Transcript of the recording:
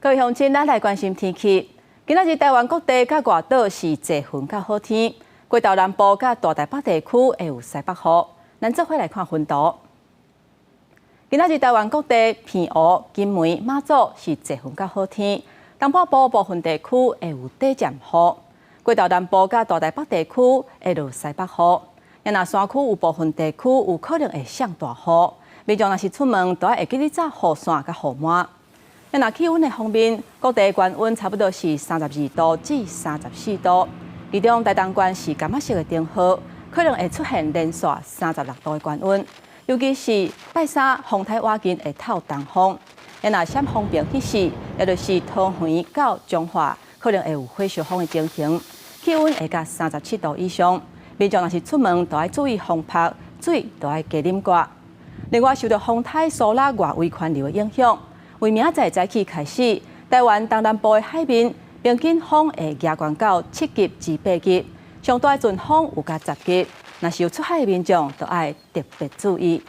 各位鄉親，咱來關心天氣。今仔日台灣各地佮外島是濟雲佮好天，過晝南部佮大台北地區會有西北雨。咱做伙來看雲圖。今仔日台灣各地澎湖、金門、馬祖是濟雲佮好天，東半部部分地區會有短暫雨。過晝南部佮大台北地區會落西北雨。若山區有部分地區有可能會降大雨，民眾若是出門，都愛會記得紮雨傘佮雨帽。若氣溫的方面，各地高溫差不多是32度至34度，其中台東縣是柑仔色的燈號，可能會出現連續36度的高溫，尤其是拜三風台倚近會透東風。若閃風平彼時，也就是桃園到彰化，可能會有火燒風的情形，氣溫會到37度以上。民眾若是出門，都愛注意防曬，水都愛加啉寡。另外，受到風颱蘇拉外圍環流的影響，為明仔載早起開始，台灣東南部的海面平均風會加懸到7級至8級，上大陣風有到10級。若是有出海的民眾，都愛特別注意。